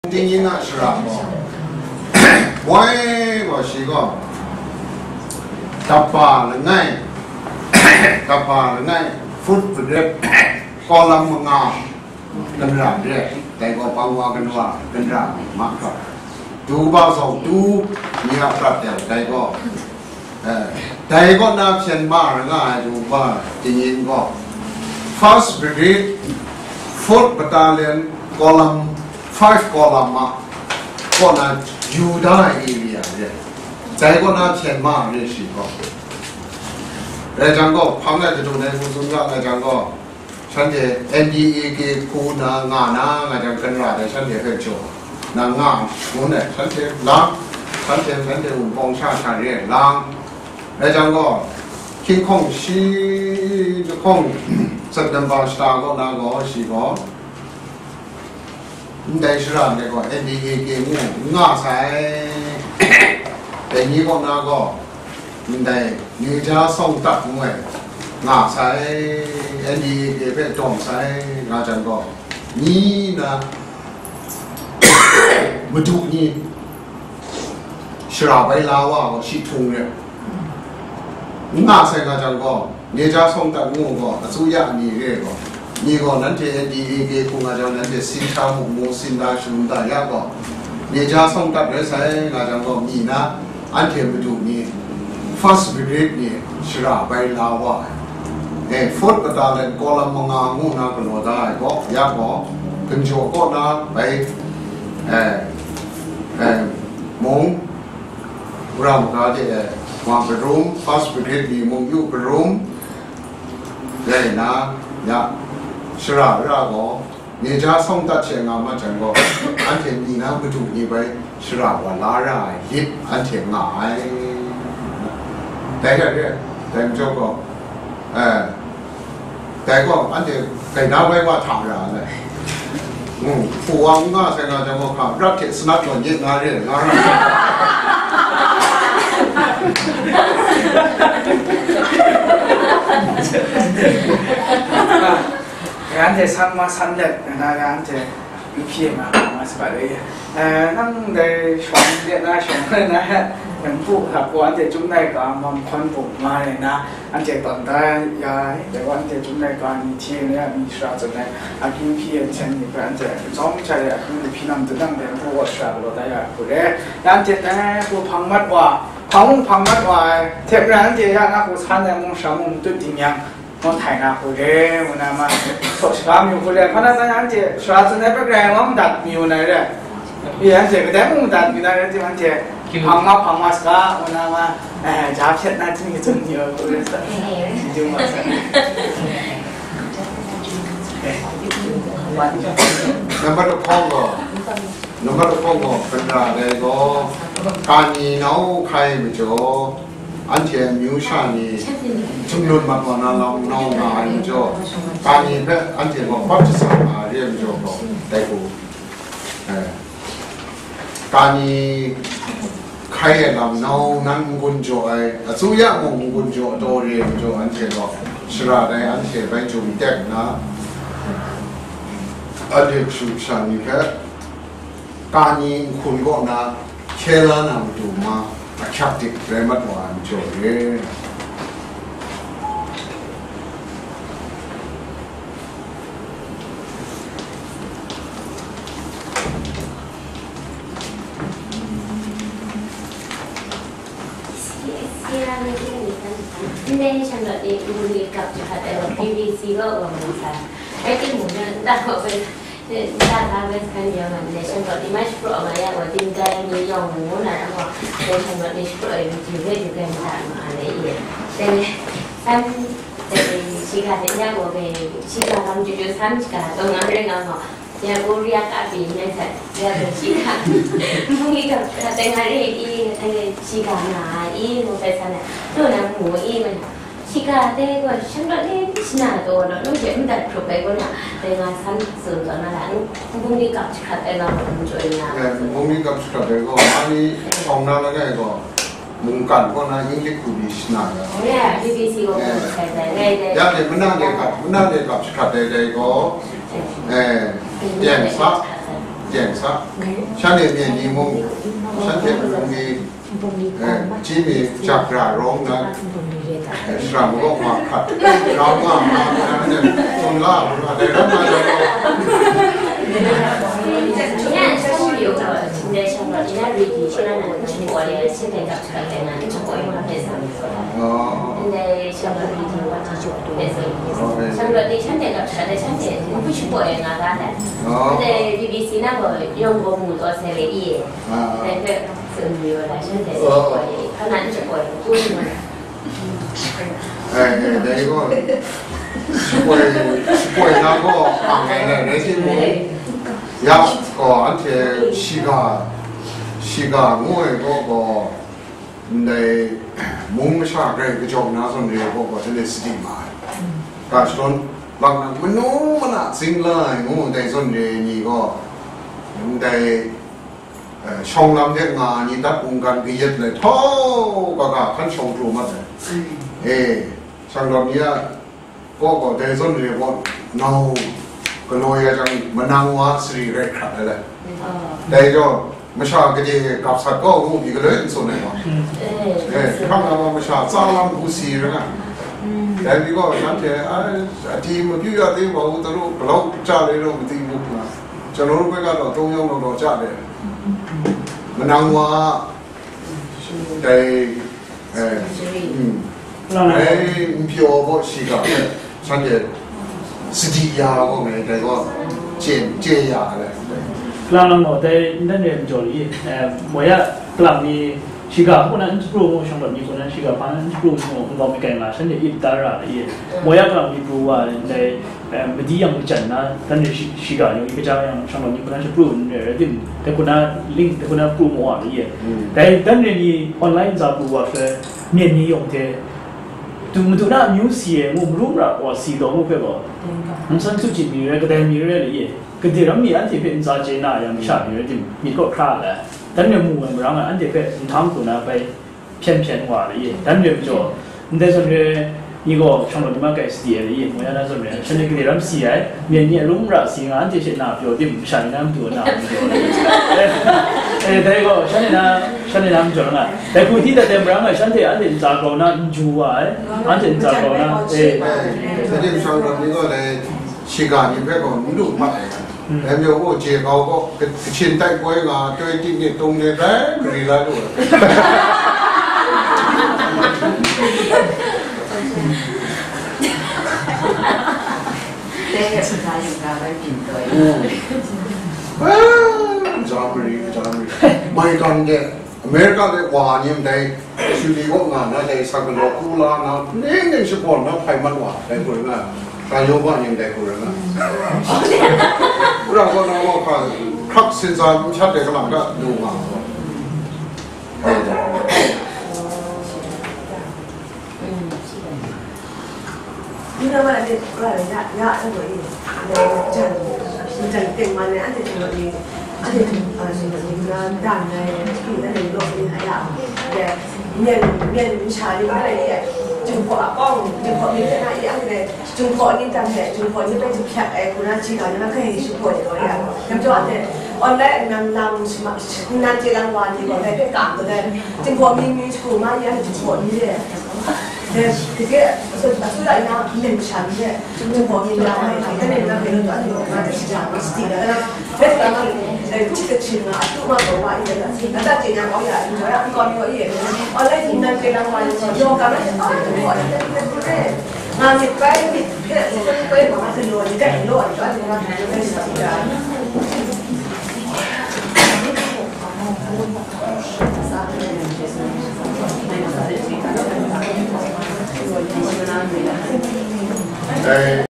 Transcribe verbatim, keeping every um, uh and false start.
Tingyin a shara gaw, moi gaw shi gaw, daba langai, daba langai, foot brigade, column manga, ganra re, dai gaw bang wa ganwa, ganra mahkra, du ba zaw du, ni a prat dai gaw, Eh, dai kaw na hpyen ma ra nga ai du wa tingyin gaw, First Brigade, Fourth Battalion, Column, Five Column a kaw na yu da ai area re. Dai kaw na hpyen ma re shi gaw. Rai jang gaw, hpang ai jadu nai hku tsun ga ai jang gaw, shanhte N D A A K hku na nga na, nga jang, ganra dai shanhte hpe jaw na nga, ngu ai, shanhte lang, shanhte, shanhte wunpawng sha sha re lang. Rai jang gaw, hkying hkawng shi lahkawng, September shata kaw na gaw, shi gaw, ndai shara ndai gaw, N D A A K ngu nga sai. Dai ni kaw na gaw, ndai Neja Sawng Tat ngu ai nga sai, N D A A K hpe dawng sai, nga jang gaw, ni na madu ni shara bai la wa gaw, shi htung re. N nga sai nga jang gaw, Neja Sawng Tat ngu gaw, asuya ni re gaw, ni gaw nanhte N D A A K hku nga jang, nanhte sin sha mu mu, sin da shalum da ya gaw, Neja Sawng Tat rai sai nga jang gaw, mi na anhte madu ni, First Brigade ni shara bai la wa ai. Eh, Fourth Battalion, Column manga ngu na galaw da ai gaw, ya gaw, Ganjaw kaw na bai, eh, eh, mung, Wurang maga de, eh, Wang Parum, First Brigade ni mung yu Parum, rai na, ya, shara ra gaw, Neja Sawng Tat hte nga ma jang gaw, anhte ni na madu ni bai shara wa la ra ai lit anhte nga ai. Dai hte re, dai majaw gaw, eh, dai gaw, anhte gaina bai wa hta ra ai. Mm, hpu wa n nga sai nga jang gaw, hka rat hte sanat gaw nyet nga re, nga ra. Anhte san ma san let, na, na, anhte Yu hpyi ai ma, ma saga de, eh, nang dai shawng de na, shawng de na, nang pu hta gaw anhte Chyum laika, Mam hkawn bung ma de na, anhte tawn da ya ai, dai gaw anhte Chyum laika ni hte ni a myit shara tsun ai, akyu hpyi ai hten ni hpe anhte n tsawm n hta ai, akyu hpyi nam dun nang dai npu gaw shara galaw da ya ai hku re. Anhte dai hku hpang mat wa, hpang mung hpang mat wa ai, hte maren anhte ya na hku san ai mung shara mung n tut ding yang, Ngu htai na hku re, ngu na ma, htaw shaga mayu hku re, hpa na tsan anhte sara tsun ai hpe grai wa madat mayu na re. Pyi anhte kadai mung madat mayu na re, tim anhte hpang ma, hpang ma saga, ngu na ma, eh, ja hpyet na tim mi tsun mayu hku re sa. Shingju ma sa. Number two hpawng gaw, number two hpawng gaw, hkra dai gaw, kani nau hkai majaw, anhte amyu sha ni htingnu mat wa na lam nau nga ai majaw, kani hpe anhte gaw baptisma nga re ai majaw gaw, dai hku, eh, kani hkai ai lam nau nan n-gun jaw ai, asuya mung n-gun jaw taw re ai majaw, anhte gaw shara dai anhte bai jum tek nna, anhte kashu kasha ni hpe, kani nhkun kaw na hkye la na matu ma, ahkyak dik rai mat wa ai majaw re. Ndai shanglawt ni ngu ni gap jahkrat ai wa, B B C gaw wa mu sa. Rai timung, nta gaw bai, nta ga bai sa ni yawng a, ndai shanglawt ni mai shapraw nga ya wa, ding dai ni yawng ngu na yang gaw, ndai shanglawt ni shapraw ai ni, yu bai yu gai mada ma ai i. Dai ni, san, dai ni, shiga dai yang gaw bai, shiga lam ju ju san shiga taw nga rai nga gaw, Ya, Korea ka pyi ngai sa, ya, ka shiga. Mung i ka, ka teng a re i, ka teng shiga nga i, ngu bai sa na. Lo na mu i, ma na. Shiga te ko, shang lo le, shana to lo, lo je, mdat prup bai ko na. Teng a san sun to na la, mung i ka shakrat ai nga, mung jo i nga. Ya, mung i ka shakrat ai ko, ani, ong na la ngai ko. Mungkan kaw na English hku di shana ya. Ya, B B C gaw, eh, sai sai, rai, rai. Ya, de, mana de kap, mana de kap shakrat dai dai gaw, eh, yan sa, Teng sa, shanhte myen ni mung, shanhte hpung ni, eh, chyi mi jak ra rawng na, eh, shara marawk wa hkrat, grau nga ma, ma, ma, tsun la, ma, dai ram na, dai ram. Oh. 现在想到明天我就去不对。想到对，现在搞出来的，现在不去不会那咋的？哦。现在 B B C 那个用过木多塞的耶，啊。那个是没有了，现在是不会，他那就不会，不会了。哎，哎，那个，是不会，是不会那个，啊，哎，哎，那些木，呀，哦，而且是个，是个，我那个。 Ndai mung masha grai kajawng na zawn re ai gaw, gaw, shanhte sadi ma ai. Ga shadawn lak na manu mana tsing la ai ngu ndai zawn re ai ni gaw, ndai, eh, shawng lam de nga ai ni dat mungkan kayat lai htau ga ga hkan shawng pru mat ai. E, shawng lam ni a Gaw gaw, dai zawn re gaw, nau galaw ya jang, manang wa sari rai hkrat ai le. Dai gaw, masha gade gap sat gaw, ngu pyi galoi n tsun ai gaw. Eh, hkam na gaw, masha tsa lam hku si rai nga. Dai pyi gaw, shanhte, ai, a ti mapyu ya de wa u, taru, galau cha le rau, mati mu nga. Chanu bai ga daw, tong yawng daw daw cha de. Manang wa, Dai, eh, mm. Dai n pyaw gaw shiga, shanhte sadi ya gaw ngai, dai gaw chye, chye ya ai. Kalang lang gaw, dai n dan re majaw ni, eh, moi a kalang ni shiga hku na n shapru mu, shawng lam ni hku na shiga hpa na n shapru mu, n gaw mi kai nga, shanhte ip da ra ai. Moi a kalang ni pru wa, dai, Eh, madi yang majan na, dan re shi-, shiga yawng i kaja yang, shawng lam ni hku na shapru n re ai tim, dai hku na ling, dai hku na pru mu wa ai. Mm. Dai dan re ni online ntsa pru wa hpe, myen ni yawng hte, tu madu na amyu si e ngu marum ra wa si taw ngu hpe gaw, Aung San Suu Kyi mi rai, kadai mi rai le ye, gade ram mi anhte hpe ntsa chye na yang masha mi rai tim, myit kaw hkra ai. Dan re mu ai marang ai, anhte hpe nhtang hku na bai hpyen hpyen wa ai, dan re majaw, ndai zawn re ni gaw shawng lam ni ma kai sadi ai, moi ya na zawn re, shanhte gade ram si ai, myen ni a rum ra si nga, anhte she na pyaw dim, masha ni na matu na pyaw ai. Eh, dai gaw, shanhte na, shanhte na majaw nga, dai hku hti dat ai marang ai, shanhte anhte ntsa grau na n ju wa ai, anhte ntsa grau na, eh. Shanhte shawng lam ni gaw dai, Shiga ni hpe gaw n lu hpa ai. Dai majaw, o, je kau gaw, ka-, Kachin tai poi nga, twenty ni tung ni rai mari la lu ai. Dai hpe hpa yu ga bai byin taw i. Mm. Ah, ja mari, ja mari. Mai kan de, America de wa ni ndai, Shuli kaw nga na dai sa galaw kru la na, ning ning shabawn na hpai mat wa, dai hku rai nga, Tayawba ning dai hku rai nga. Wora kaw na wa hpa, hkrak sinsa n shat ai kalang ta du nga. Nna wa de, wa de, ya, ya, ya, wa i, ya, ya, jan, jan teng ma ne, ante teng ma ni, ante teng, a, teng ma ni, na, dan na, ya, ki, ante lo ni, a, ya, de, myen, myen, sha ni, ma de, ya, jingkwa, a, kong, jingkwa mi, na, ya, ante, jingkwa ni, dan de, jingkwa ni, pe, jingpyak, e, ku na, chi, ga, ni, na, kai, shi, kwa, ni, wa, ya, kam jo, ante, online, nan, lang, shi, ma, nan, je, lang, wa, ni, wa, de, pe, ka, ko, de, jingkwa mi, mi, shi, ku, ma, ya, jingkwa ni, de. တကယ်အစိုးရအင်အားနဲ့မရှာဘူးတဲ့ ကျွန်တော်ပေါ်နေတာပဲ။ အဲ့ဒါနဲ့လည်းဘယ်လိုတော့အဲ့လိုမှတရှိကြဘူး။ စတီးတယ်။ ဘယ်ကမှလည်းချစ်တဲ့ချစ်မှာအတူမတော်ပါရဲ့။ အသက်ရှင်ရအောင်ရတယ်။ ကျွန်တော်ကအကောင်းကြီးရဲ့။ အော်လိုက်ဒီမှာကြေးလာပါလို့ပြောတာပဲ။ အော်ဒီမှာလည်းငါနဲ့ပဲဖြစ်ဖြစ်ပဲဘာမှမလုပ်ရတဲ့တော့ကျွန်တော်ကလည်းစတီးတာ။